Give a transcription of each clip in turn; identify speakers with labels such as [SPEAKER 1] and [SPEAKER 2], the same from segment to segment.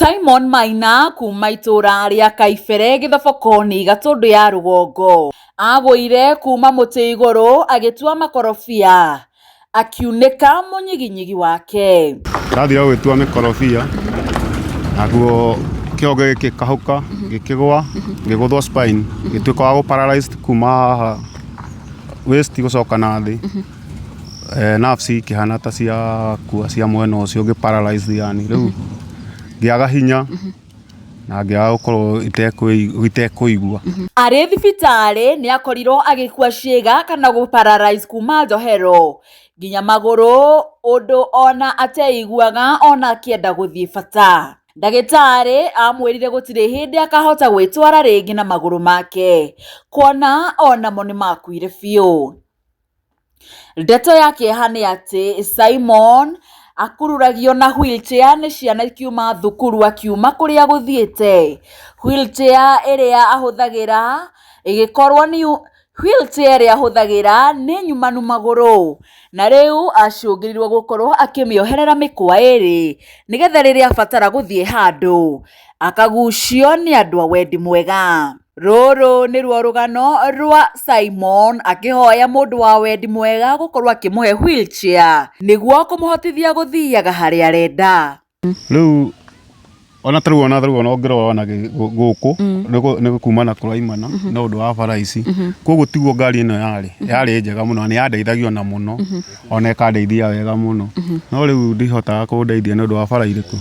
[SPEAKER 1] Simon Maina kuma itũra rĩa Kaibere Gĩthoboko-inĩ Gatũndũ ya rũgongo agũire kuma mũtĩ igũrũ agĩtua makorobia akiunĩka mũnyiginyigi wake.
[SPEAKER 2] Ndathire gũgĩtua mĩkorobia naguo kĩongo gĩkĩkahũka gĩkĩgũa ngĩgũthwo spine ngĩtuĩka wa gũ paralyzed kuma haha waist gũcoka na thĩ. Nerves ikĩhana ta ciakua cia mwena ũcio ngĩ paralyzed yani rĩu ngĩaga hinya na ngĩaga gũkorwo itekũigua.
[SPEAKER 1] Arĩ thibitarĩ nĩ akorirwo agĩkua ciĩga kana gũ paralyze kuma njohero nginya magũrũ ũndũ ona ateiguaga ona akĩenda gũthiĩ bata. Ndagĩtarĩ amwĩrire gũtirĩ hĩndĩ akahota gwĩtwara rĩngĩ na magũrũ make kuona onamo nĩ makuire biũ. Ndeto ya kĩeha nĩ atĩ Simon akururagio na wheelchair nĩ ciana ikiuma thukuru akiuma kũrĩa gũthiĩte. Wheelchair ĩrĩa ahũthagĩra ĩgĩkorwo nĩ wheelchair ĩrĩa ahũthagĩra nĩ nyumanu magũrũ na rĩu acũngĩrĩirwo gũkorwo akĩmĩoherera mĩkwa ĩrĩ nĩgetha rĩrĩa abatara gũthiĩ handũ akagucio nĩ andũ a wendi mwega. Rũrũ nĩruo rũgano rwa Simon akĩhoya mũndũ wa wendi mwega gũkorwo akĩmũhe wheelchair nĩguo kũmũhotithia gũthiaga harĩa arenda.
[SPEAKER 2] Rĩu ona tarĩu ona tarĩu ona ũngĩrora ona gũkũ nĩ kumana kũraimana nĩ ũndũ wa bara ici. Koguo tiguo ngari ĩno yarĩ, yarĩ njega mũno na nĩ yandeithagia ona mũno ona ĩkandeithia wega mũno. No rĩu ndihotaga kũndeithia nĩ ũndũ wa bara irĩkũ.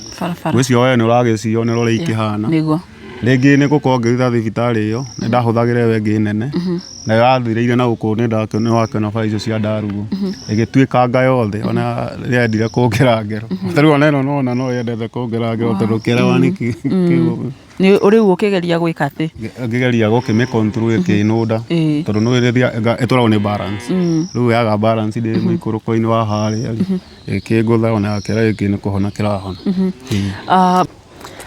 [SPEAKER 2] Ngwĩciria we nĩ ũragĩcionera ũrĩa ikĩhana.
[SPEAKER 1] Nĩguo.
[SPEAKER 2] Rĩngĩ nĩ gũkorwo ngĩruta thibitarĩ ĩyo nĩ ndahũthagĩra ĩyo ĩngĩ nene nayo yathirĩire na gũkũ nĩ wakĩona bara icio cia ndarugu ĩgĩtuĩkanga yothe ona yendire kũngera ngero. Ta rĩu ona ĩno nĩwona no yendete kũngera ngero tondũ kĩarawa kĩu.
[SPEAKER 3] Nĩ rĩu ũkĩgeria gwĩka atĩ?
[SPEAKER 2] Ngĩgeria gũkĩmĩ control ĩkĩnũnda tondũ nĩ ĩthiaga ĩtwaragwo nĩ balance. Rĩu yaga balance ndĩ mũikũrũko-inĩ wa harĩa rĩ ĩkĩngũtha ona kĩara gĩkĩ nĩ kũhona kĩrahona.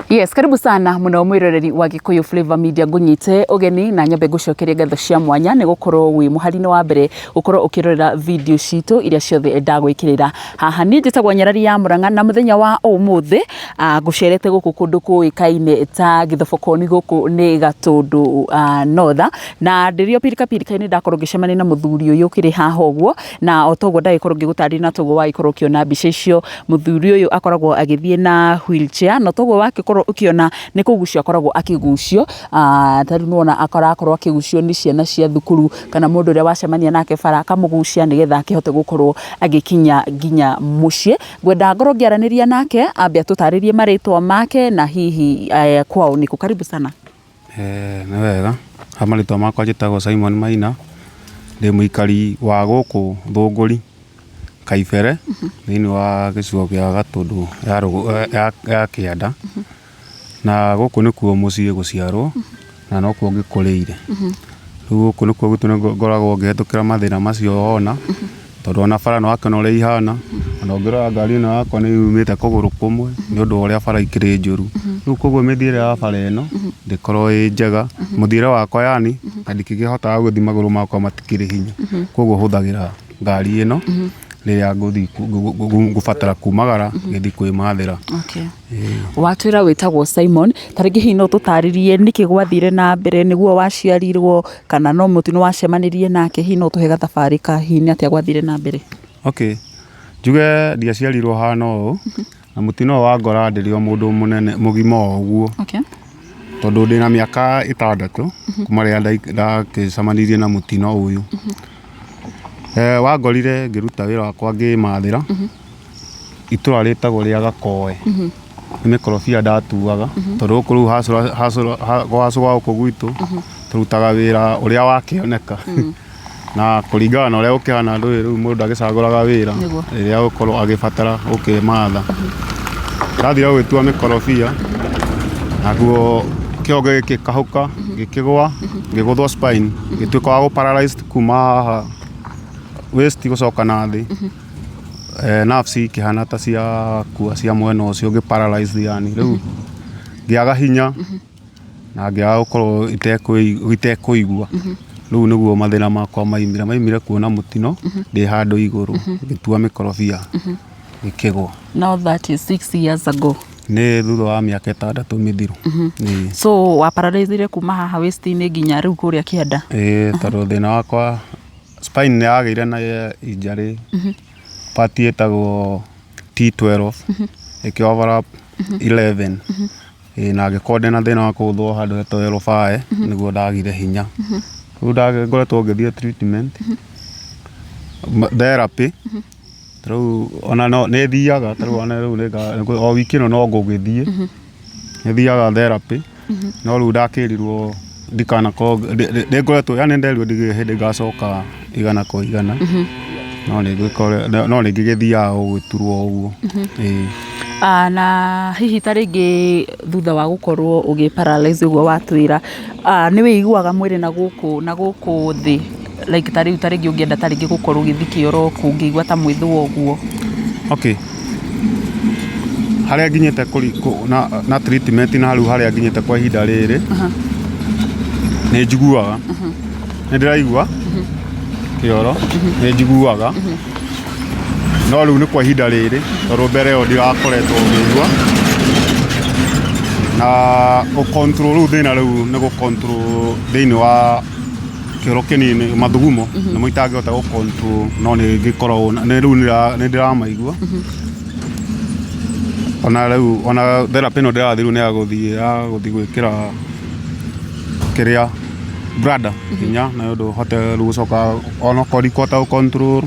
[SPEAKER 3] Yes, karibu sana muno mwiroreri wa Gikuyu Flavor Media ngunyite ugeni na nyambe ngucokerie ngatho cia mwanya ni gukorwo wi muhari-inĩ wa mbere gukorwo ukirorera video citu iria ciothe ndagwikirira haha. Niĩ njĩtagwo Nyarari ya Murang'a na muthenya wa umuthi ngucerete guku kundu kuikaine ta Githobokoni guku ni Gatundu North na ndĩrĩ o pirika pirika-inĩ ndakorwo ngĩcemania na mũthuri ũyũ ũkĩrĩ haha ũguo na o toguo ndagĩkorwo ngĩgũtarĩria na toguo wagĩkorwo ũkĩona mbica icio mũthuri ũyũ akoragwo agĩthiĩ na wheelchair na toguo wakĩkorwo ũkĩona nĩ kũgucio akoragwo akĩgucio ta rĩu nĩwona arakorwo akĩgucio nĩ ciana cia thukuru kana mũndũ ũrĩa wacemania nake bara akamũgucia nĩgetha akĩhote gũkorwo agĩkinya nginya mũciĩ. Ngwenda ngorwo ngĩaranĩria nake ambe atũtarĩrie marĩtwa make na hihi kwao nĩkũ. Karibu sana.
[SPEAKER 2] Nĩ wega, ha marĩtwa makwa njĩtagwo Simon Maina, ndĩ mũikari wa gũkũ Thũngũri, Kaibere, thĩinĩ wa gĩcigo kĩa Gatũndũ ya kĩanda, na gũkũ nĩkuo mũciĩ gũciarwo, na nokuo ngĩkũrĩire. Rĩu gũkũ nĩkuo gwitũ ngoragwo ngĩhetũkĩra mathĩna macio wona, tondũ ona bara nĩwakĩona ũrĩa ihana, ona ũngĩrora ngari ĩno yakwa nĩ yumĩte kũgũrũ kũmwe nĩ ũndũ wa ũrĩa bara ikĩrĩ njũru. Rĩu koguo mĩthiĩre ya bara ĩno ndĩkoragwo ĩ njega, mũthiĩre wakwa yani na ndikĩhotaga gũthiĩ magũrũ makwa matikĩrĩ hinya, koguo hũthagĩra ngari ĩno rĩrĩa ngũthiĩ ngũbatara kumagara ngĩthiĩ kwĩmathĩra.
[SPEAKER 3] Okay. Watwĩra wĩtagwo Simon, ta rĩngĩ hihi no ũtũtarĩrie nĩkĩ gwathire na mbere nĩguo waciarirwo kana no mũtino wacemanirie nake, hihi no ũtũhe gathabarĩ ka hihi nĩ atĩa gwathire na mbere?
[SPEAKER 2] Okay, njuge ndiaciarirwo hana ũũ, na mũtino ũyũ wangora ndĩrĩ o mũndũ mũnene mũgima o ũguo.
[SPEAKER 3] Okay.
[SPEAKER 2] Tondũ ndĩna mĩaka 6 kuma rĩrĩa ndagĩcemanirie na mũtino ũyũ. Wangorire ngĩruta wĩra wakwa ngĩmathĩra, itũra rĩtagwo rĩa Gakoe. Nĩ mĩkorobia ndatuaga, tondũ gũkũ rĩu hacũra gwa gũkũ gwitũ, tũrutaga wĩra ũrĩa wakĩoneka. Na kũringana na ũrĩa gũkĩhana ndũĩ rĩu mũndũ ndagĩcagũraga wĩra rĩrĩa agũkorwo agĩbatara gũkĩmatha. Ndathire gũgĩtua mĩkorobia, naguo kĩongo gĩkĩkahũka, gĩkĩgũa, ngĩgũthwo spine, ngĩtuĩka wa gũ paralyzed kuma haha waist gũcoka na thĩ. Nerves ikĩhana ta ciakua cia mwena ũcio ngĩ paralyzed yani rĩu ngĩaga hinya na ngĩaga gũkorwo itekũigua. Rĩu nĩguo mathĩna makwa maimire, maimire kuona mũtino ndĩ handũ igũrũ ngĩtua mĩkorobia gĩkĩgũa.
[SPEAKER 3] Now that is 6 years ago.
[SPEAKER 2] Nĩ thutha wa mĩaka 6 mĩthiru. Ĩĩ.
[SPEAKER 3] So wa paralyzire kuma haha waist-inĩ nginya rĩu kũrĩa kĩanda?
[SPEAKER 2] Ĩĩ, tondũ thĩna wakwa spine nĩ yagĩire na injury, part ĩtagwo T12 ĩkĩ overlap 11. Ĩĩ, na ngĩkorwo ndĩna thĩna wa kũgũthwo handũ hetagwo L5 nĩguo ndagire hinya. Rĩu ngoretwo ngĩthiĩ treatment, therapy, rĩu ona nĩ thiaga, ta rĩu ona rĩu o wiki ĩno no ngũgĩthiĩ, nĩ thiaga therapy, no rĩu ndakĩrirwo ndikanakorwo, nĩ ngoretwo, yani nderirwo ndirĩ hĩndĩ ngacoka 100%, no nĩ ngĩgĩthiaga o gũgĩturwo ũguo, ĩĩ.
[SPEAKER 3] Na hihi ta rĩngĩ thutha wa gũkorwo ũgĩ paralyze ũguo watwĩra, nĩ wĩiguaga mwĩrĩ na gũkũ thĩ, like ta rĩu ta rĩngĩ ũngĩenda ta rĩngĩ gũkorwo ũgĩthiĩ kĩoro ũngĩigua ta mwĩthũa ũguo?
[SPEAKER 2] Okay, harĩa nginyĩte na treatment na rĩu harĩa nginyĩte kwa ihinda rĩrĩ, nĩ njiguaga, nĩ ndĩraigua kĩoro, nĩ njiguaga, no rĩu nĩ kwa ihinda rĩrĩ, tondũ mbere ĩyo ndirakoretwo ngĩigua, na gũ control rĩu thĩna rĩu nĩ gũ control thĩinĩ wa kĩoro kĩnini, mathugumo nĩmo itangĩhota gũ control, no nĩ ngĩkoragwo, rĩu nĩ ndĩramaigua. Ona rĩu ona therapy ĩno ndĩrathiĩ rĩu nĩ ya gũthiĩ gwĩkĩra kĩrĩa bladder hinya, nĩ ũndũ hote rĩu gũcoka ona okorwo ndikũhota gũ control,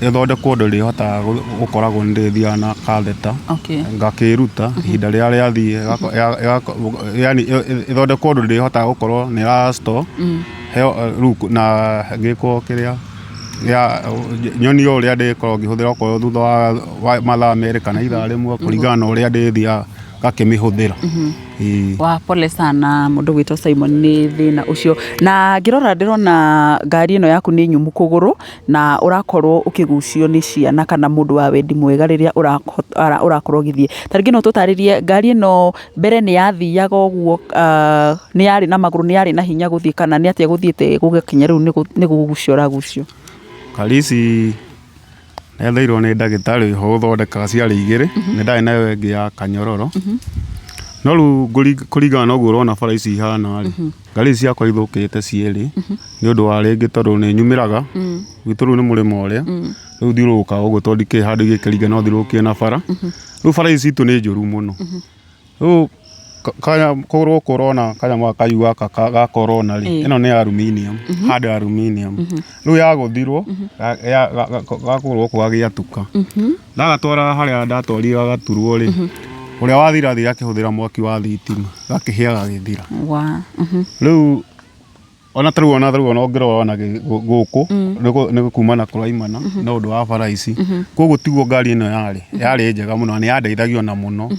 [SPEAKER 2] ĩthondekwo ũndũ ĩrĩhotaga gũkoragwo nĩ ndĩthiaga na catheter, ngakĩruta ihinda rĩrĩa rĩathiĩ, yani ĩthondekwo ũndũ ndĩhotaga gũkorwo nĩ ĩra store, rĩu na ngĩkwo kĩrĩa nyonio ũrĩa ndĩkoragwo ngĩhũthĩra okorwo thutha wa mathaa 2 kana ithaa 1 kũringana na ũrĩa ndĩthiaga ngakĩmĩhũthĩra.
[SPEAKER 3] Wa pole sana mũndũ gwĩtwo Simon nĩ thĩna ũcio. Na ngĩrora ndĩrona ngari ĩno yaku nĩ nyũmũ kũgũrũ na ũrakorwo ũkĩgucio nĩ ciana kana mũndũ wa wendi mwega rĩrĩa ũrakorwo ũgĩthiĩ. Ta rĩngĩ no ũtũtarĩrie ngari ĩno mbere nĩ yathiaga ũguo, nĩ yarĩ na magũrũ, nĩ yarĩ na hinya gũthiĩ kana nĩ atĩa gũthiĩte gũgakinya rĩu nĩ kũgucio ũragucio?
[SPEAKER 2] Ngari ici Ndetheirwo nĩ ndagĩtarĩ wĩho ũthondekaga ciarĩ igĩrĩ, nĩ ndarĩ nayo ĩngĩ ya kanyororo. No rĩu kũringana na ũguo ũrona bara ici ihana rĩ, ngari ici ciakwa ithũkĩte cierĩ, nĩ ũndũ wa rĩngĩ tondũ nĩ nyumĩraga, gwitũ rĩu nĩ mũrĩmo ũrĩa, rĩu thiũrũrũkaga ũguo tondũ ndikĩrĩ handũ ingĩkĩringa no thiũrũrũkie na bara. Rĩu bara ici citũ nĩ njũru mũno. Rĩu kũgũrũ gũkũ ũrona kanyamũ gaka kayũ gaka ga corona rĩ, ĩno nĩ aluminium, hard aluminium. Rĩu yagũthirwo ga kũgũrũ gũkũ gagĩatũka. Ndagatwara harĩa ndatwarire gagaturwo rĩ, ũrĩa wathire athire akĩhũthĩra mwaki wa thitima, gakĩhĩa gagĩthira. Rĩu ona tarĩu ona tarĩu ona ũngĩrora ona gũkũ nĩ kumana kũraimana no ũndũ wa bara ici. Koguo tiguo ngari ĩno yarĩ njega mũno na nĩ yandeithagia ona mũno,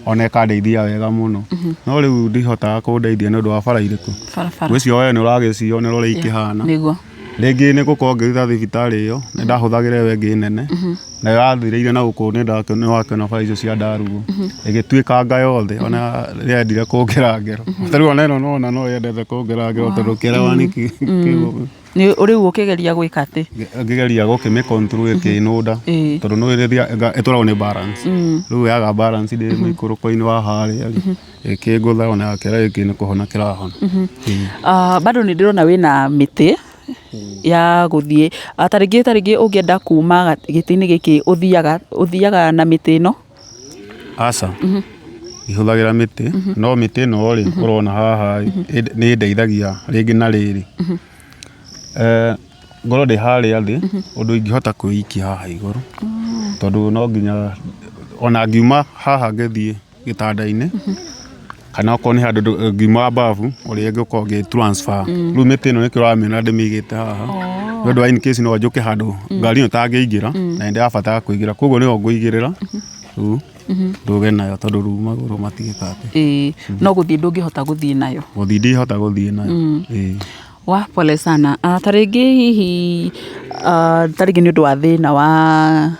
[SPEAKER 2] ona ĩkandeithia wega mũno. No rĩu ndihotaga kũndeithia nĩ ũndũ wa bara irĩkũ?
[SPEAKER 3] Barabara.
[SPEAKER 2] Ngwĩciria we nĩ ũragĩcionera ũrĩa ikĩhana.
[SPEAKER 3] Nĩguo.
[SPEAKER 2] Rĩngĩ nĩ gũkorwo ngĩruta thibitarĩ ĩyo, nĩ ndahũthagĩra ĩyo ĩngĩ nene, nayo yathirĩire na gũkũ nĩ wakĩona bara icio cia ndarugu, ĩgĩtuĩkanga yothe ona yendire kũngĩra ngero. Ta rĩu ona ĩno nĩwona no yendete kũngĩra ngero tondũ kĩrawa nĩ
[SPEAKER 3] Nĩ rĩu ũkĩgeria gwĩka atĩ?
[SPEAKER 2] Ngĩgeria gũkĩmĩ control ĩkĩnũnda, tondũ nĩ ĩtwaragwo nĩ balance. Rĩu yaga balance ndĩ mũikũrũko-inĩ wa harĩa rĩ, ĩkĩngũtha ona kĩra gĩkĩ nĩ kũhona kĩrahona.
[SPEAKER 3] Bado nĩ ndĩrona wĩna mĩtĩ ya gũthiĩ, ta rĩngĩ ũngĩenda kuma gĩtĩ-inĩ gĩkĩ ũthiaga na mĩtĩ ĩno?
[SPEAKER 2] Aca, ndihũthagĩra mĩtĩ, no mĩtĩ ĩno rĩ, ũrona haha rĩ, nĩ ĩndeithagia rĩngĩ na rĩrĩ, ngorwo ndĩ harĩa thĩ, ũndũ ingĩhota kwĩikia haha igũrũ, tondũ no nginya ona ngiuma haha ngĩthiĩ gĩtanda-inĩ, kana okorwo nĩ handũ ngiuma bafu ũrĩa ingĩkorwo ngĩ transfer. Rĩu mĩtĩ ĩno nĩkĩo ũramĩona ndĩmĩigĩte haha, nĩ ũndũ wa in case no njũke handũ ngari ĩno ĩtangĩingĩra, na nĩ ndĩrabatara kũingĩra, koguo nĩyo ngũigĩrĩra, rĩu ndũge nayo tondũ rĩu magũrũ matigĩka atĩ.
[SPEAKER 3] Ĩĩ, no gũthiĩ ndũngĩhota gũthiĩ nayo?
[SPEAKER 2] Gũthiĩ ndingĩhota gũthiĩ nayo, ĩĩ.
[SPEAKER 3] Wa pole sana. Ta rĩngĩ hihi ta rĩngĩ nĩ ũndũ wa thĩna wa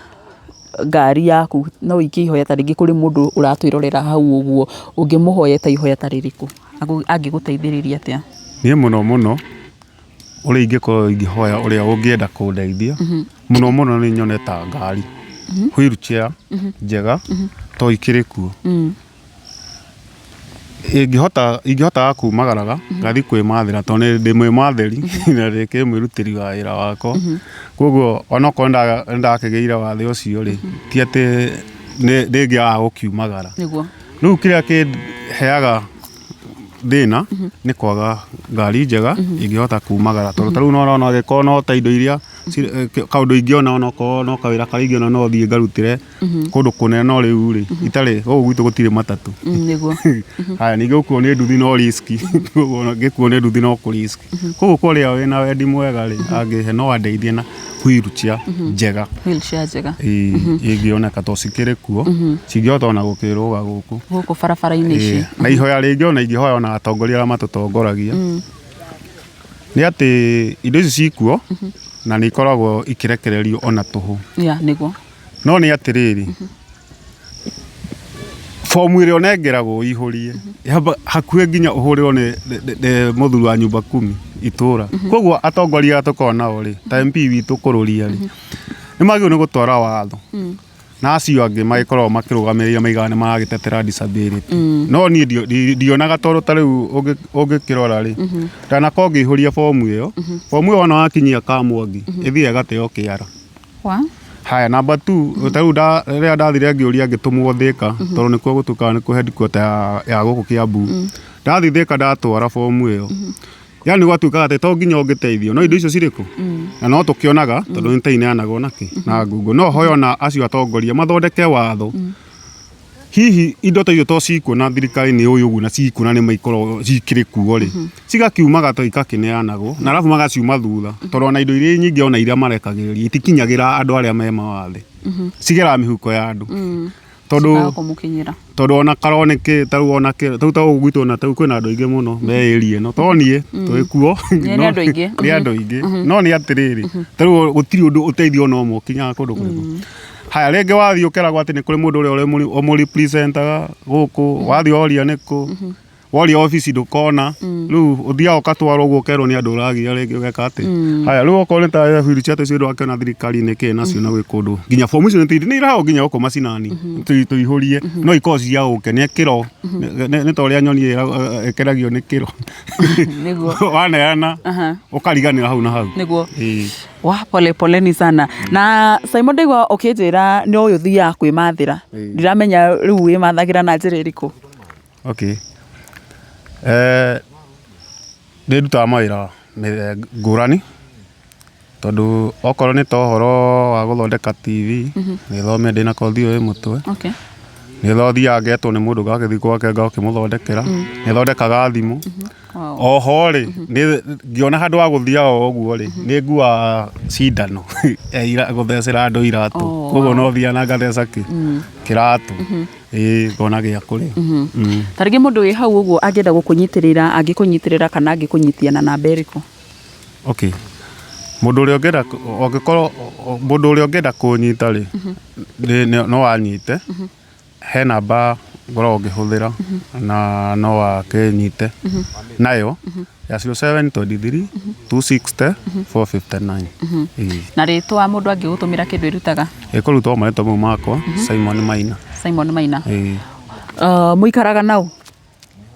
[SPEAKER 3] ngari yaku, no ũikie ihoya ta rĩngĩ kũrĩ mũndũ ũratwĩrorera hau ũguo, ũngĩmũhoya ta ihoya ta rĩrĩkũ? Angĩgũteithĩrĩria atĩa?
[SPEAKER 2] Niĩ mũno mũno ũrĩa ingĩkorwo ingĩhoya ũrĩa ũngĩenda kũndeithia, mũno mũno nĩ nyone ta ngari. Wheelchair njega to ikĩrĩ kuo. Ingĩhotaga kumagaraga ngathiĩ kwĩmathĩra tondũ nĩ ndĩ mwĩmathĩri na ndĩ mwĩrutĩri wa wĩra wakwa. Koguo onokorwo nĩ ndakĩgĩire wathe ũcio rĩ, ti atĩ ndĩngĩaga gũkiumagara.
[SPEAKER 3] Nĩguo.
[SPEAKER 2] Rĩu kĩrĩa kĩheaga thĩna nĩ kwaga ngari njega ingĩhota kumagara, tondũ ta rĩu nĩ ũrona angĩkorwo no ta indo iria kaũndũ ingĩona onokorwo no kawĩra karĩa ingĩona no thiĩ ngarutĩre kũndũ kũnene, no rĩu rĩ itarĩ gũkũ gwitũ gũtirĩ matatũ.
[SPEAKER 3] Nĩguo.
[SPEAKER 2] Haya, ningĩ gũkuo nĩ nduthi no risk, koguo ngĩkuo nĩ nduthi no kũ risk. Koguo kwa ũrĩa wĩna wendi mwega rĩ, angĩhe no andeithie na wheelchair njega.
[SPEAKER 3] Wheelchair njega.
[SPEAKER 2] Ĩĩ, ingĩoneka to cikĩrĩ kuo, cingĩhota ona gũkĩrũga gũkũ.
[SPEAKER 3] Gũkũ barabara-inĩ ici.
[SPEAKER 2] Ĩĩ, na ihoya rĩngĩ ona ingĩhoya ona atongoria arĩa matũtongoragia nĩ atĩ indo ici cikuo na nĩ ikoragwo ikĩrekererio ona tũhũ.
[SPEAKER 3] Yeah, nĩguo.
[SPEAKER 2] No nĩ atĩrĩrĩ, bomu ĩrĩa ũnengeragwo ũihũrie yamba hakuhĩ nginya ũhũrĩrwo nĩ mũthuri wa nyumba kumi itũra. Koguo atongoria arĩa tũkoragwo nao rĩ, ta MP witũ kũrũria rĩ, nĩ magĩrĩirwo nĩ gũtwara watho na acio angĩ magĩkoragwo makĩrũgamĩrĩire maigaga nĩ maragĩtetera disability. No niĩ ndionaga, tondũ ta rĩu ũngĩkĩrora rĩ, ndanakorwo ngĩihũria bomu ĩyo, bomu ĩyo ona wakinyia Kamwangi ĩthiaga ĩgateo kĩara.
[SPEAKER 3] Wa?
[SPEAKER 2] Haya, namba 2, ta rĩu rĩrĩa ndathire ngĩũria ngĩtũmwo Thĩka, tondũ nĩkuo gũtuĩkaga nĩkuo headquarter ya gũkũ Kiambu. Ndathiĩ Thĩka ndatwara bomu ĩyo, yani gwatuĩkaga atĩ to nginya ũngĩteithio, no indo icio cirĩ kũ na no tũkĩonaga tondũ nĩ ta ineanagwo nakĩ na ngungo. No hoya ona acio atongoria mathondeke watho, hihi indo ta icio to cikuo na thirikari nĩ ũĩ ũguo na cikuo na nĩ maikorwo cikĩrĩ kuo rĩ, cigakiumaga to ikakĩneanagwo na arabu magaciuma thutha, tondũ ona indo iria nyingĩ ona iria marekagĩrĩria itikinyagĩra andũ arĩa me mawathe, cigeraga mĩhuko ya andũ tondũ
[SPEAKER 3] Cikaga kũmũkinyĩra.
[SPEAKER 2] Tondũ ona karwo nĩ kĩ, tarĩu ona kĩ, tarĩu ta gũkũ gwitũ ona tarĩu kwĩna andũ aingĩ mũno me area ĩno, to niĩ twĩ kuo.
[SPEAKER 3] Nĩ andũ aingĩ.
[SPEAKER 2] Nĩ andũ aingĩ, no nĩ atĩrĩrĩ, tarĩu gũtirĩ ũndũ ũteithio ona ũmwe ũkinyaga kũndũ kũrĩkũ. Haya, rĩngĩ wathiĩ ũkeragwo atĩ nĩ kũrĩ mũndũ ũrĩa ũmũrepresentaga gũkũ, wathiĩ woria nĩ kũ, woria obici ndũkona, rĩu ũthiaga ũgatwarwo ũguo ũkerwo nĩ andũ ũragia rĩngĩ ũgeka atĩ. Haya, rĩu okorwo nĩ ta wheelchair ta icio ndwakĩona thirikari nĩ kĩ nacio na gwĩ kũndũ nginya bomu icio nĩ iraheo nginya gũkũ macinani tũihũrie, no ikorwo cia gũkenia kĩro, nĩ ta ũrĩa nyoni ĩkenagio nĩ kĩro.
[SPEAKER 3] Nĩguo.
[SPEAKER 2] Waneana ũkariganĩra hau na hau.
[SPEAKER 3] Nĩguo.
[SPEAKER 2] Ĩĩ.
[SPEAKER 3] Wa pole poleni sana. Na Simon, ndaigua ũkĩnjĩra nĩ ũyũ ũthiaga kwĩmathĩra, ndiramenya rĩu wĩmathagĩra na njĩra ĩrĩkũ?
[SPEAKER 2] Okay. Nĩ ndutaga mawĩra ngũrani, tondũ okorwo nĩ ta ũhoro wa gũthondeka TV, nĩ thomete ndĩna kothi ĩyo ĩ mũtwe. Nĩ thiaga ngetwo nĩ mũndũ ngagĩthiĩ gwake ngakĩmũthondekera. Nĩ thondekaga thimũ. Oho rĩ, ngĩona handũ ha gũthiaga o ũguo rĩ, nĩ nguaga cindano ya gũthecera andũ iratũ. Koguo no thiaga na ngatheca kĩratũ. Ĩĩ, ngona gĩa kũrĩa.
[SPEAKER 3] Ta rĩngĩ mũndũ wĩ hau ũguo angĩenda gũkũnyitĩrĩra, angĩkũnyitĩrĩra kana angĩkũnyitia na namba ĩrĩkũ?
[SPEAKER 2] Okay. Mũndũ ũrĩa ũngĩenda, angĩkorwo mũndũ ũrĩa ũngĩenda kũnyita rĩ, no anyite. He namba ngoragwo ngĩhũthĩra na no akĩnyite nayo ya 0723 260 459. Ĩĩ.
[SPEAKER 3] Na rĩtwa mũndũ angĩgũtũmĩra kĩndũ ĩrutaga?
[SPEAKER 2] Ĩkũrutwo marĩtwa mau makwa, Simon Maina.
[SPEAKER 3] Simon Maina.
[SPEAKER 2] Ĩĩ.
[SPEAKER 3] Mũikaraga nau?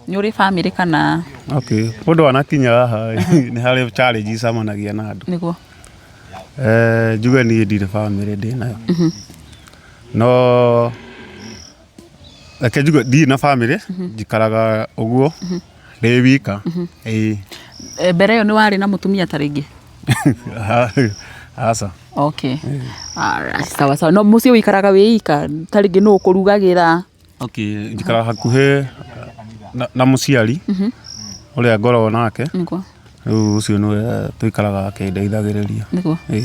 [SPEAKER 3] Nĩ ũrĩ bamĩrĩ kana?
[SPEAKER 2] Okay. Mũndũ anakinya haha nĩ harĩ challenge icemanagia na andũ.
[SPEAKER 3] Nĩguo.
[SPEAKER 2] Njuge niĩ ndirĩ bamĩrĩ ndĩ nayo. No reke njuge ndirĩ na bamĩrĩ, njikaraga ũguo ndĩ wika. Ĩĩ.
[SPEAKER 3] Mbere ĩyo nĩ warĩ na mũtumia ta rĩngĩ?
[SPEAKER 2] Aca.
[SPEAKER 3] Okay. Alright, sawa sawa. No mũciĩ ũikaraga wĩ ika, ta rĩngĩ nũ ũkũrugagĩra?
[SPEAKER 2] Okay, njikaraga hakuhĩ na mũciari ũrĩa ngoragwo nake.
[SPEAKER 3] Nĩguo.
[SPEAKER 2] Rĩu ũcio nĩwe tũikaraga akĩndeithagĩrĩria.
[SPEAKER 3] Nĩguo.
[SPEAKER 2] Ĩĩ.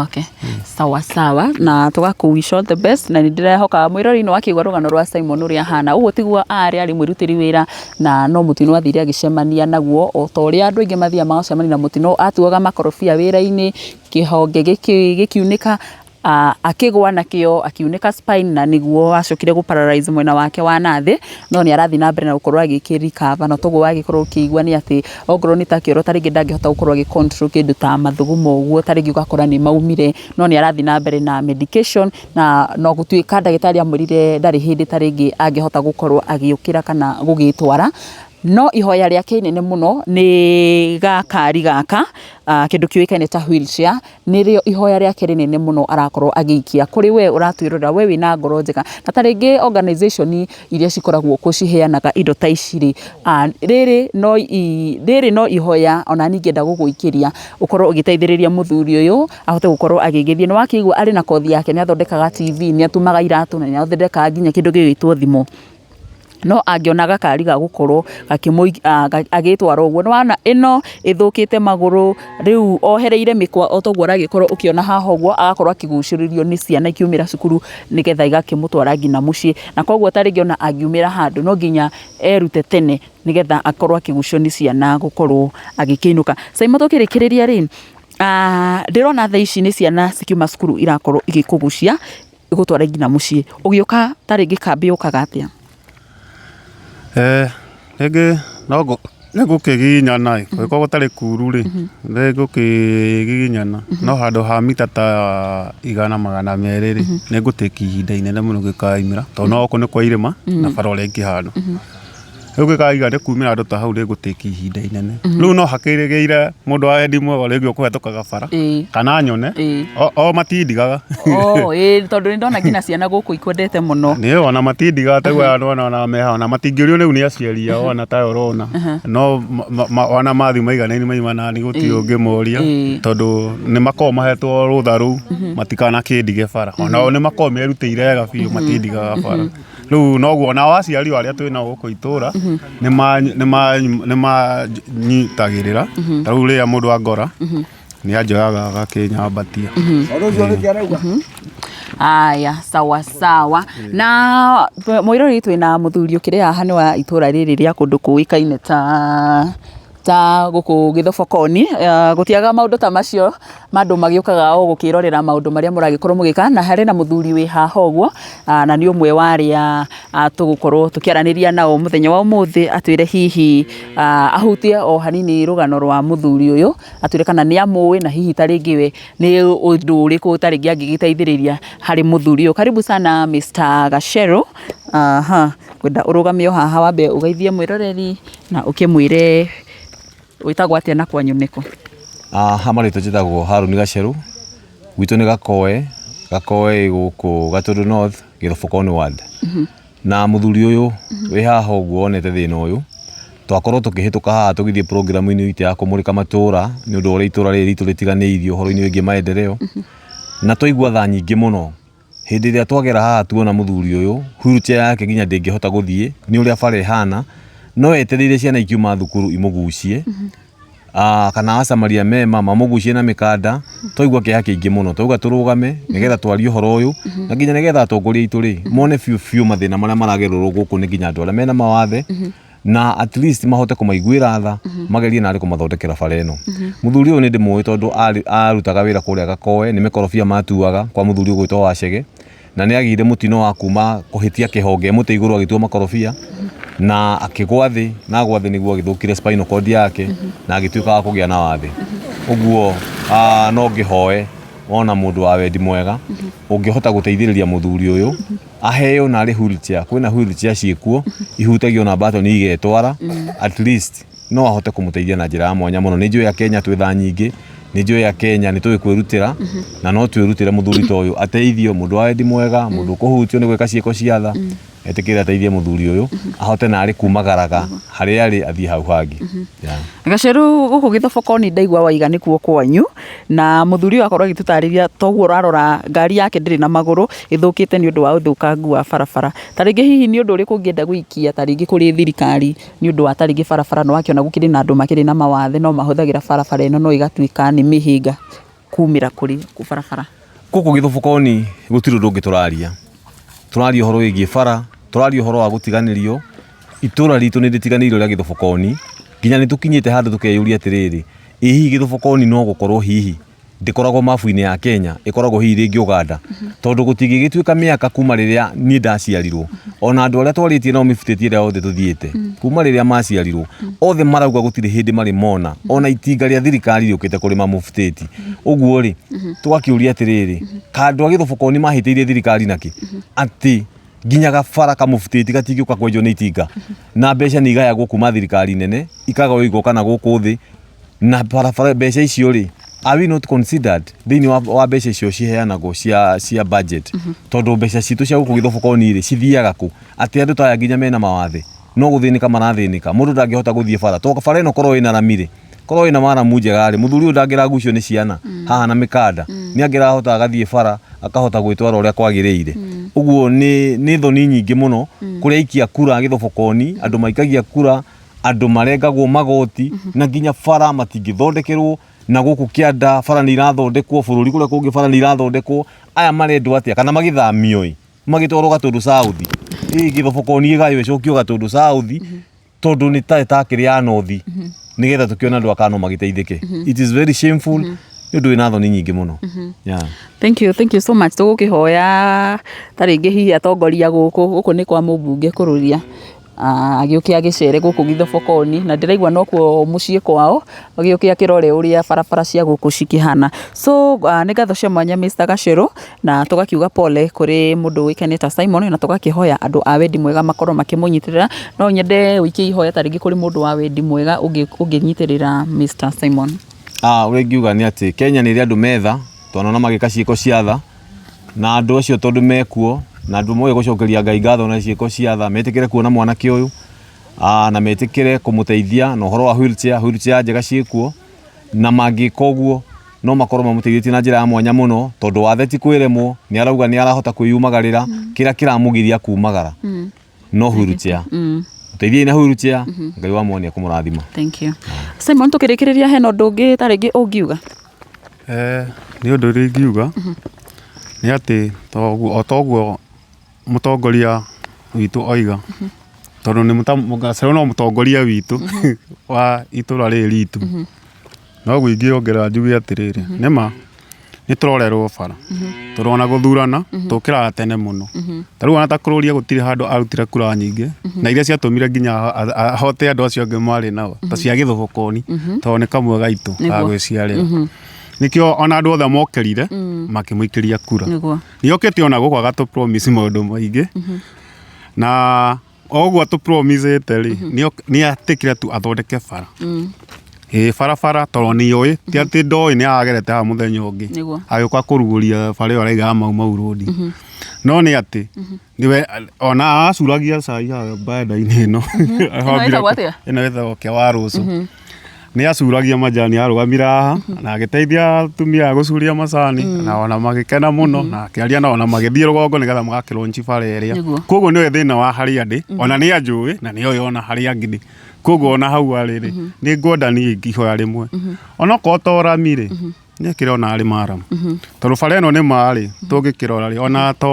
[SPEAKER 3] Okay. Sawa sawa, na tũgakũ wish all the best, na nĩ ndĩrehoka mwĩrori nĩ wakĩigua rũgano rwa Simon ũrĩa ahana ũguo tiguo arĩ mwĩrutĩri wĩra, na no mũtino athire agĩcemania naguo o ta ũrĩa andũ aingĩ mathiaga magacemania na mũtino. Atuaga makorobia wĩra-inĩ, kĩhonge gĩkiunĩka. Akĩgwa nakĩo akiunĩka spine na nĩguo acokire gũ paralyze mwena wake wa nathĩ, no nĩ arathiĩ na mbere na gũkorwo agĩkĩ recover. Na toguo wagĩkorwo ũkĩigua nĩ atĩ okorwo nĩ ta kĩoro, ta rĩngĩ ndangĩhota gũkorwo agĩ control kĩndũ ta mathugumo ũguo, ta rĩngĩ ũgakora nĩ maumire, no nĩ arathiĩ na mbere na medication, na no gũtuĩka ndagĩtarĩ amwĩrire ndarĩ hĩndĩ ta rĩngĩ angĩhota gũkorwo agĩũkĩra kana gũgĩtwara. No ihoya rĩake inene mũno nĩ gakari gaka, kĩndũ kĩũĩkaine ta wheelchair, nĩrĩo ihoya rĩake rĩnene mũno arakorwo agĩikia kũrĩ we ũratwĩrorera, we wĩna ngoro njega, na ta rĩngĩ organization iria cikoragwo kuo ciheanaga indo ta ici rĩ, rĩrĩ no ihoya ona niĩ ingĩenda gũgũikĩria ũkorwo ũgĩteithĩrĩria mũthuri ũyũ ahote gũkorwo agĩgĩthiĩ. Nĩ wakĩigua arĩ na kothi yake, nĩ athondekaga TV, nĩ atumaga iratũ, na nĩ athondekaga nginya kĩndũ gĩgwĩtwo thimũ. No angĩona gakari ga gũkorwo agĩtwara ũguo, nĩ wona ĩno ĩthũkĩte magũrũ, rĩu ohereire mĩkwa o toguo ũragĩkorwo ũkĩona haha ũguo, agakorwo akĩgucĩrĩrio nĩ ciana ikiumĩra cukuru nĩgetha igakĩmũtwara nginya mũciĩ. Na koguo ta rĩngĩ ona angiumĩra handũ no nginya erute tene nĩgetha akorwo akĩgucio nĩ ciana gũkorwo agĩkĩinũka. Saimo, tũkĩrĩkĩrĩria rĩ, ndĩrona thaa ici nĩ ciana cikiuma cukuru irakorwo igĩkũgucia igũtwara nginya mũciĩ. Ũgĩũka ta rĩngĩ kambĩ ũkaga atĩa?
[SPEAKER 2] Rĩngĩ no nĩngũkĩgiginyana ĩ, kũngĩkorwo gũtarĩ kuru rĩ, nĩngũkĩgiginyana, no handũ ha mita ta igana 200 rĩ, nĩngũtĩki ihinda inene mũno gĩkaimĩra, tondũ no gũkũ nĩ kwa irĩma na bara ũrĩa ĩkĩhana. Rĩu gĩkaiga nĩ kumĩra handũ ta hau nĩngũtĩki ihinda inene. Rĩu no hakĩrĩgĩire mũndũ wa wendi mwega rĩngĩ ũkũhetũkaga bara kana nyone, o matindigaga.
[SPEAKER 3] Oh, ĩĩ, tondũ nĩ ndona nginya ciana gũkũ ikwendete mũno.
[SPEAKER 2] Nĩ ona matindigaga ta ũguo andũ ona meha, ona matingĩũrio rĩu nĩ aciari ao, ona tayo ũrona, no ona mathiĩ maiganaine maima nani gũtirĩ ũngĩmoria, tondũ nĩ makoragwo mahetwo rũtha rũu matikanakĩndige bara, onao nĩ makoragwo merutĩire wega biũ, matindigaga bara. Rĩu noguo onao aciari o arĩa twĩ nao gũkũ itũra nĩ manyitagĩrĩra, ta rĩu rĩrĩa mũndũ angora nĩ anjoyaga agakĩnyambatia.
[SPEAKER 3] Aya, sawa sawa. Na mwĩroreri, twĩna mũthuri ũkĩrĩ haha, nĩ wa itũra rĩrĩ rĩa kũndũ kũĩkaine ta gũkũ Gĩthobokoni. Gũtiagaga maũndũ ta macio ma andũ magĩũkaga o gũkĩrorera maũndũ marĩa mũragĩkorwo mũgĩka, na harĩ na mũthuri wĩ haha ũguo, na nĩ ũmwe wa arĩa tũgũkorwo tũkĩaranĩria nao mũthenya wa ũmũthĩ, atwĩre hihi ahutie o hanini rũgano rwa mũthuri ũyũ, atwĩre kana nĩ amũĩ, na hihi ta rĩngĩ we nĩ ũndũ ũrĩkũ ta rĩngĩ angĩgĩteithĩrĩria harĩ mũthuri ũyũ. Karibu sana, Mr. Gachero. Aha, ngwenda ũrũgame o haha, wambe ũgeithie mwĩroreri na ũkĩmwĩre wĩtagwo atĩa na kwanyu nĩkũ.
[SPEAKER 4] Ha marĩtwa njĩtagwo Haruni Gacheru, gwitũ nĩ Gakoe, Gakoe ĩ gũkũ Gatũndũ North, Gĩthobokoni ward. Na mũthuri ũyũ wĩ haha ũguo wonete thĩna ũyũ, twakorwo tũkĩhĩtũka haha tũgĩthiĩ program-inĩ itũ ya kũmũrĩka matũra nĩ ũndũ wa ũrĩa itũra rĩrĩ ritũ rĩtiganĩirio ũhoro-inĩ wĩgiĩ maendeleo, na twaigua tha nyingĩ mũno hĩndĩ ĩrĩa twagera haha tuona mũthuri ũyũ wheelchair yake nginya ndĩngĩhota gũthiĩ nĩ ũrĩa bara ĩhana, no etereire ciana ikiuma thukuru imũgucie, kana acamaria mema mamũgucie na mĩkanda. Twaigua kĩeha kĩingĩ mũno, twauga tũrũgame nĩgetha twarie ũhoro ũyũ, na nginya nĩgetha atongoria aitũ rĩ mone biũ biũ mathĩna marĩa maragererwo gũkũ nĩ nginya andũ arĩa mena mawathe, na at least mahote kũmaiguĩra tha, magerie narĩ kũmathondekera bara ĩno. Mũthuri ũyũ nĩ ndĩmũĩ tondũ arutaga wĩra kũrĩa Gakoe, nĩ mĩkorobia matuaga kwa mũthuri ũgwĩtwo Wacege, na nĩ agĩire mũtino wa kuma kũhĩtia kĩhonge mũtĩ igũrũ agĩtua makorobia na akĩgwa thĩ, na agwa thĩ nĩguo agĩthũkire spinal cord yake na agĩtuĩka wa kũgĩa na wathe. Ũguo no ngĩhoe wona mũndũ wa wendi mwega ũngĩhota gũteithĩrĩria mũthuri ũyũ aheo narĩ wheelchair, kwĩna wheelchair ciĩkuo ihutagio na button igetwara, at least no ahote kũmũteithia na njĩra ya mwanya mũno. Nĩ njũĩ Akenya twĩ tha nyingĩ, nĩ njũĩ Akenya nĩ tũĩ kwĩrutĩra, na no twĩrutĩre mũthuri ta ũyũ ateithio, mũndũ wa wendi mwega, mũndũ ũkũhutio nĩ gwĩka ciĩko cia tha, etĩkĩre ateithie mũthuri ũyũ ahote narĩ kumagaraga harĩa arĩ athiĩ hau hangĩ. Yeah.
[SPEAKER 3] Gaceru, gũkũ Gĩthobokoni ndaigua waiga nĩkuo kwanyu, na mũthuri ũyũ akorwo agĩtũtarĩria toguo ũrarora ngari yake ndĩrĩ na magũrũ, ĩthũkĩte nĩ ũndũ wa ũthũkangu wa barabara. Ta rĩngĩ hihi nĩ ũndũ ũrĩkũ ũngĩenda gũikia ta rĩngĩ kũrĩ thirikari nĩ ũndũ wa ta rĩngĩ barabara? Nĩ wakĩona gũkĩrĩ na andũ makĩrĩ na mawathe no mahũthagĩra barabara ĩno, no ĩgatuĩka nĩ mĩhĩnga kumĩra kũrĩ barabara.
[SPEAKER 4] Gũkũ Gĩthobokoni gũtirĩ ũndũ ũngĩ tũraria, tũraria ũhoro wĩgiĩ bara, tũraria ũhoro wa gũtiganĩrio. Itũra ritũ nĩ rĩtiganĩirio rĩa Gĩthobokoni, nginya nĩ tũkinyĩte handũ tũkeyũria atĩrĩrĩ, ĩ hihi Gĩthobokoni no gũkorwo hihi Ndĩkoragwo mabu-inĩ ya Kenya, ĩkoragwo hihi rĩngĩ Uganda, tondũ gũtingĩgĩtuĩka mĩaka kuma rĩrĩa niĩ ndaciarirwo, ona andũ arĩa twarĩtie nao mĩbutĩti ĩrĩa yothe tũthiĩte kuma rĩrĩa maciarirwo, othe marauga gũtirĩ hĩndĩ marĩ mona ona itinga rĩa thirikari rĩũkĩte kũrĩma mũbutĩti. Ũguo rĩ, tũgakĩũria atĩrĩrĩ, ka andũ a Gĩthobokoni mahĩtĩirie thirikari nakĩ atĩ nginya gabara kamũbutĩti gatingĩũka kwenjwo nĩ itinga, na mbeca nĩ igayagwo kuma thirikari nene ikagaywo igoka na gũkũ thĩ, na barabara mbeca icio rĩ, are we not considered thĩinĩ wa mbeca icio ciheanagwo cia budget? Tondũ mbeca citũ cia gũkũ Gĩthobokoni rĩ, cithiaga kũ? Atĩ andũ ta aya nginya mena mawathe no gũthĩnĩka marathĩnĩka, mũndũ ndangĩhota gũthiĩ bara, tondũ bara ĩno korwo ĩna rami rĩ, korwo ĩna maramu njega rĩ, mũthuri ũyũ ndangĩragucio nĩ ciana haha na mĩkanda, nĩ angĩrahota agathiĩ bara akahota gwĩtwara ũrĩa kwagĩrĩire. Ũguo nĩ thoni nyingĩ mũno kũrĩ aikia kura Gĩthobokoni, andũ maikagia kura, andũ marengagwo magoti, na nginya bara matingĩthondekerwo, na gũkũ kĩanda bara nĩ irathondekwo, bũrũri kũrĩa kũngĩ bara nĩ irathondekwo, aya marendwo atĩa? Kana magĩthamio ĩ, magĩtwarwo Gatũndũ South, ĩ Gĩthobokoni ĩgaywo ĩcokio Gatũndũ South, tondũ nĩ ta ĩtakĩrĩ ya North, nĩgetha tũkĩone andũ a Kano magĩteithĩke. It is very shameful, nĩ ũndũ wĩna thoni nyingĩ mũno. Yeah.
[SPEAKER 3] Thank you, thank you so much. Tũgũkĩhoya ta rĩngĩ hihi atongoria gũkũ, gũkũ nĩ kwa mũmbunge Kũrũria, agĩũke agĩcere gũkũ Githobokoni, na ndĩraigua nokuo mũciĩ kwao, agĩũke akĩrore ũrĩa barabara cia gũkũ cikĩhana. So nĩ ngatho cia mwanya Mr. Gacerũ, na tũgakiuga pole kũrĩ mũndũ ũĩkaine ta Simon, na tũgakĩhoya andũ a wendi mwega makorwo makĩmũnyitĩrĩra. No nyende ũikie ihoya ta rĩngĩ kũrĩ mũndũ wa wendi mwega ũngĩnyitĩrĩra Mr. Simon.
[SPEAKER 4] Ũrĩa ingiuga nĩ atĩ Kenya nĩ ĩrĩ andũ metha, twanona magĩka ciĩko cia tha, na andũ acio tondũ mekuo, na andũ moĩ gũcokeria Ngai ngatho na ciĩko cia tha, metĩkĩre kuona mwanake ũyũ, na metĩkĩre kũmũteithia na ũhoro wa wheelchair, wheelchair njega ciĩkuo, na mangĩka ũguo no makorwo mamũteithĩtie na njĩra ya mwanya mũno, tondũ wathe ti kwĩremwo, nĩ arauga nĩ arahota kwĩyumagarĩra, kĩrĩa kĩramũgiria kumagara no wheelchair. Mũteithiei na wheelchair, Ngai wa muoyo nĩ ekũmũrathima.
[SPEAKER 3] Thank you. Simon, tũkĩrĩkĩrĩria hena ũndũ ũngĩ ta rĩngĩ ũngiuga?
[SPEAKER 2] Nĩ ũndũ ũrĩa ingiuga nĩ atĩ o toguo mũtongoria witũ oiga, tondũ nĩ Gacerũ no mũtongoria witũ wa itũra rĩrĩ ritũ, noguo ingĩongerera njuge atĩrĩrĩ, nĩma nĩ tũrorerwo bara, tondũ ona gũthurana tũkĩraga tene mũno, ta rĩu ona ta Kũrũria gũtirĩ handũ arutire kura nyingĩ, na iria ciatũmire nginya ahote andũ acio angĩ marĩ nao, ta cia Gĩthũbũkoni, tondũ nĩ kamwe gaitũ ga gwĩciarĩra. Nĩkĩo ona andũ othe mokĩrire makĩmũikĩria kura. Nĩ okĩte ona gũkũ agatũ promise maũndũ maingĩ, na o ũguo atũ promise ĩte rĩ, nĩ etĩkĩre tu athondeke bara. Ĩĩ barabara tondũ nĩ oĩ, ti atĩ ndoĩ nĩ aragerete haha mũthenya ũngĩ agĩũka kũrugũria bara ĩyo araiga ya Mau Mau Road. No nĩ atĩ nĩwe ona acuragia cai haha banda-inĩ ĩno.
[SPEAKER 3] Ĩno ĩtagwo atĩa?
[SPEAKER 2] Ĩno ĩtagwo kĩa wa rũcũ. Nĩ acuragia majani arũgamire haha na agĩteithia atumia aya gũcuria macani na ona magĩkena mũno na akĩaria nao na magĩthiĩ rũgongo nĩgetha magakĩ launch bara ĩrĩa. Koguo nĩoĩ thĩna wa harĩa ndĩ, ona nĩ anjũĩ na nĩoĩ ona harĩa ngĩrĩ. Koguo ona hau arĩ rĩ, nĩ ngwenda niĩ ihoya rĩmwe, onokorwo to rami rĩ, nĩ ekĩre ona arĩ maramu. Tondũ bara ĩno nĩ ma rĩ, tũngĩkĩrora rĩ, ona to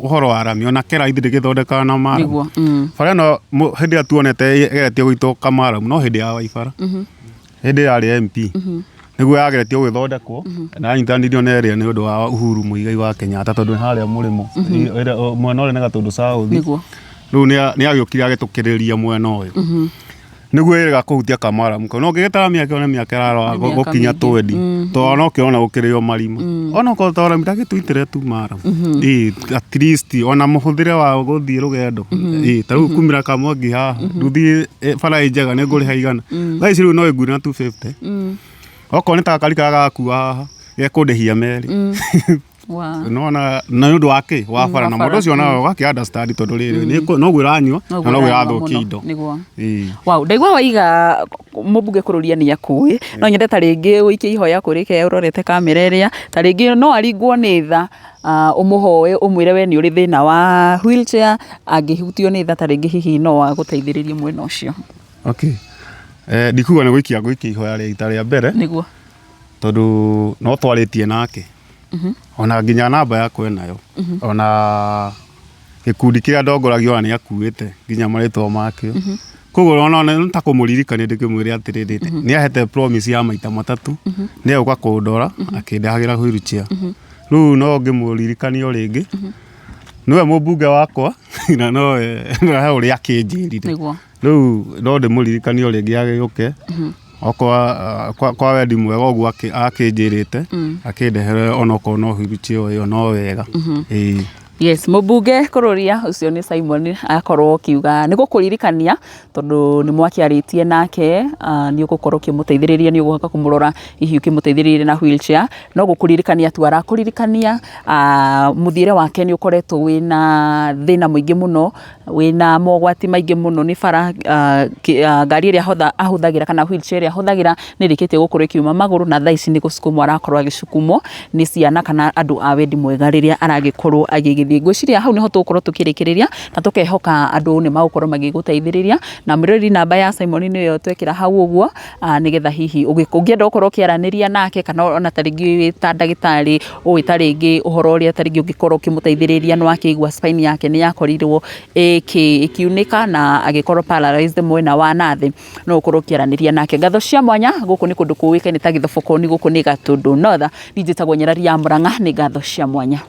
[SPEAKER 2] ũhoro wa rami, ona kĩrathi ndĩgĩthondekaga na maramu. Bara ĩno hĩndĩ ĩrĩa tuonete ĩgeretie gũitwo kamaramu no hĩndĩ ya Waibara, hĩndĩ ĩrĩa arĩ MP, nĩguo yageretio gũgĩthondekwo na yanyitanĩirio na ĩrĩa nĩ ũndũ wa Uhuru Muigai wa Kenyatta tondũ nĩ harĩa mũrĩmo, mwena ũrĩa nĩ Gatũndũ South. Rĩu nĩ agĩũkire agĩtũkĩrĩria mwena ũyũ. Nĩguo ĩrĩga kũhutia kamaramu kau. No ũngĩgĩtara mĩaka ĩyo nĩ mĩaka ĩrarora
[SPEAKER 3] Nĩ mĩaka
[SPEAKER 2] gũkinya
[SPEAKER 3] mĩingĩ.
[SPEAKER 2] twendi. Tondũ ona ũkĩona gũkĩrĩo marima. Ona okorwo to rami ndagĩtũitĩre tu maramu. Ĩĩ at least ona mũhũthĩre wa gũthiĩ rũgendo. Ĩĩ ta rĩu kumĩra Kamwangi haha nduthi bara ĩ njega nĩ ngũrĩha igana. Thaa ici rĩu no ĩngue na 250. Okorwo nĩ ta gakari karĩa gakua haha gekũndĩhia merĩ.
[SPEAKER 3] Wow.
[SPEAKER 2] Nona na nĩ ũndũ wa kĩ wa bara na
[SPEAKER 3] wa
[SPEAKER 2] mũndũ
[SPEAKER 3] bara,
[SPEAKER 2] ũcio nawe ũgakĩ understand tondũ rĩrĩ noguo ĩranyua na noguo ĩrathũkia indo.
[SPEAKER 3] Nĩguo.
[SPEAKER 2] Ĩĩ.
[SPEAKER 3] Wow, ndaigua waiga mũmbunge kũrũria nĩ akũĩ no nyende ta rĩngĩ ũikie ihoya kũrĩ ke ũrorete kamera ĩrĩa ta rĩngĩ no aringwo nĩ tha ũmũhoe ũmwĩre we nĩ ũrĩ thĩna wa wheelchair angĩhutio nĩ tha ta rĩngĩ hihi no agũteithĩrĩrie mwena ũcio.
[SPEAKER 2] Okay. Ndikuga nĩ gũikia ngũikia ihoya rĩa ita rĩa mbere.
[SPEAKER 3] Nĩguo.
[SPEAKER 2] Tondũ no twarĩtie nake. Ona nginya namba yakwa enayo. Ona gĩkundi kĩrĩa ndongoragia ona nĩ akuĩte nginya marĩtwa makĩo. Koguo ona nĩ ta kũmũririkania ndĩkĩmwĩre atĩrĩrĩ, nĩ ahete promise ya maita matatũ nĩ egũka kũndora akĩndehagĩra wheelchair. Rĩu no ngĩmũririkanie o rĩngĩ, nĩwe mũmbunge wakwa na nowe na he ũrĩa akĩnjĩrire. Rĩu no ndĩmũririkanie o rĩngĩ agĩũke okorwo kwa wendi mwega ũguo akĩnjĩrĩte akĩndehere onokorwo no wheelchair ĩyo no wega. Ĩĩ.
[SPEAKER 3] Yes, mũmbunge kũrũria ũcio nĩ Simon akorwo ũkiuga nĩ gũkũririkania tondũ nĩ mwakĩarĩtie nake, nĩ ũgũkorwo ũkĩmũteithĩrĩria, nĩ ũgũka kũmũrora hihi ũkĩmũteithĩrĩria na wheelchair, no gũkũririkania tu arakũririkania, mũthiĩre wake nĩ ũkoretwo wĩna thĩna mũingĩ mũno, wĩna mogwati maingĩ mũno nĩ bara, ngari ĩrĩa ahũthagĩra kana wheelchair ĩrĩa ahũthagĩra nĩ ĩrĩkĩtie gũkorwo ĩkiuma magũrũ na thaa ici nĩ gũcukumwo arakorwo agĩcukumwo nĩ ciana kana andũ a wendi mwega rĩrĩa aragĩkorwo agĩgĩthiĩ. Ngwĩciria hau nĩho tũgũkorwo tũkĩrĩkĩrĩria na tũkehoka andũ nĩ magũkorwo magĩgũteithĩrĩria na mwĩroreri namba ya Simon nĩyo twekĩra hau ũguo, nĩgetha hihi ũngĩenda gũkorwo ũkĩaranĩria nake kana ona ta rĩngĩ wĩ ta ndagĩtarĩ ũĩ ta rĩngĩ ũhoro ũrĩa ta rĩngĩ ũngĩkorwo ũkĩmũteithĩrĩria nĩ wakĩigua spine yake nĩ yakorirwo ĩkiunĩka na agĩkorwo paralyzed mwena wa na thĩ, no ũkorwo ũkĩaranĩria nake. Ngatho cia mwanya gũkũ nĩ kũndũ kũĩkaine ta Gĩthobokoni, gũkũ nĩ Gatũndũ North, niĩ njĩtagwo Nyarari ya Mũrang'a, nĩ ngatho cia mwanya.